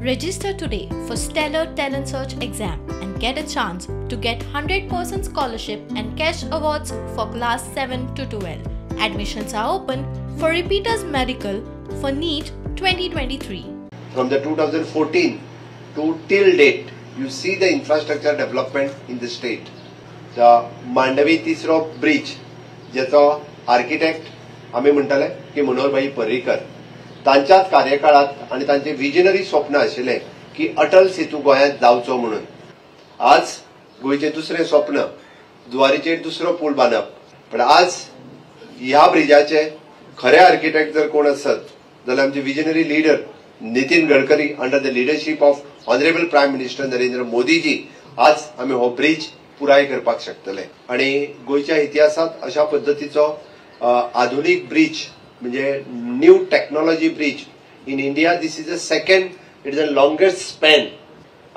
Register today for Stellar Talent Search exam and get a chance to get 100% scholarship and cash awards for class 7 to 12. Admissions are open for repeaters medical for NEET 2023. From the 2014 to till date, you see the infrastructure development in the state. The Mandovi तिसरो bridge ज्याचो architect आमी म्हणटाले की मनोहरभाई पर्रीकर, तांच्याच कार्यकाळात आनी तांचे visionary स्वप्न आशिल्लें की अटल सेतू गोंयांत जावचो म्हणून. आज गोंयचें दुसरें स्वप्न जुवारीचेर दुसरो पूल बांदप, पण आज ह्या ब्रिजाचे खरे आर्किटेक्ट जर कोण आसत जाल्यार आमचे visionary leader Nitin Gadkari under the leadership of honourable prime minister Narendra Modiji आज आमी हो ब्रिज पुराय करपाक शकतले. आनी गोंयच्या इतिहासांत अशा पद्दतीचो आधुनीक ब्रिज म्हणजे new technology bridge in India, this is a second, it is a longest span.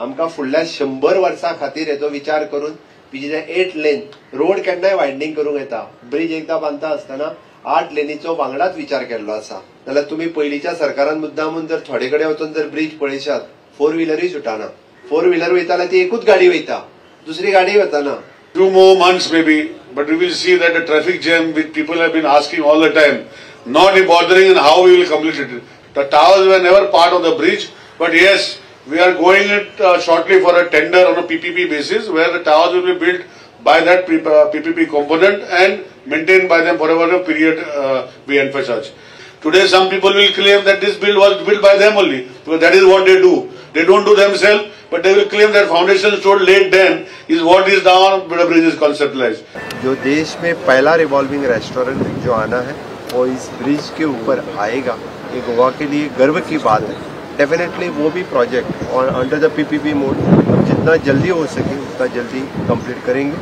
आमकां फुडल्या 100 वर्सां खातीर हेचो विचार करून which is a 8 lane road केन्नाय वायडनींग करूंक येता, ब्रिज एकदां बांदता आसतना 8 लेनीचो वांगडाच विचार केल्लो आसा. जाल्यार तुमी पयलींच्या सरकारान मुद्दामून जर थोडे कडेन वचून जर ब्रिज पळयशात, 4 व्हिलरूय सुटाना. 4 व्हिलर वयता जाल्यार ती एकूच गाडी वयता, दुसरी गाडी वचना. 2 more months maybe, but we will see that the traffic jam which people have been asking all the time, not bothering in how we will complete it. The towers were never part of the bridge, but yes, we are going it shortly for a tender on a PPP basis where the towers will be built by that PPP component and maintained by them for a period we emphasize. Today some people will claim that this build was built by them only, because that is what they do. They don't do themselves, but they will claim that foundation stone laid then is what is now the bridge is conceptualized. जो देश में पहला revolving restaurant जो आना है वो इस bridge K ऊपर आएगा, ये गोवा के लिए गर्व की बात है. डेफिनेटली वो भी project Aur under the PPP mode जितना जल्दी हो सके उतना जल्दी कंप्लीट करेंगे.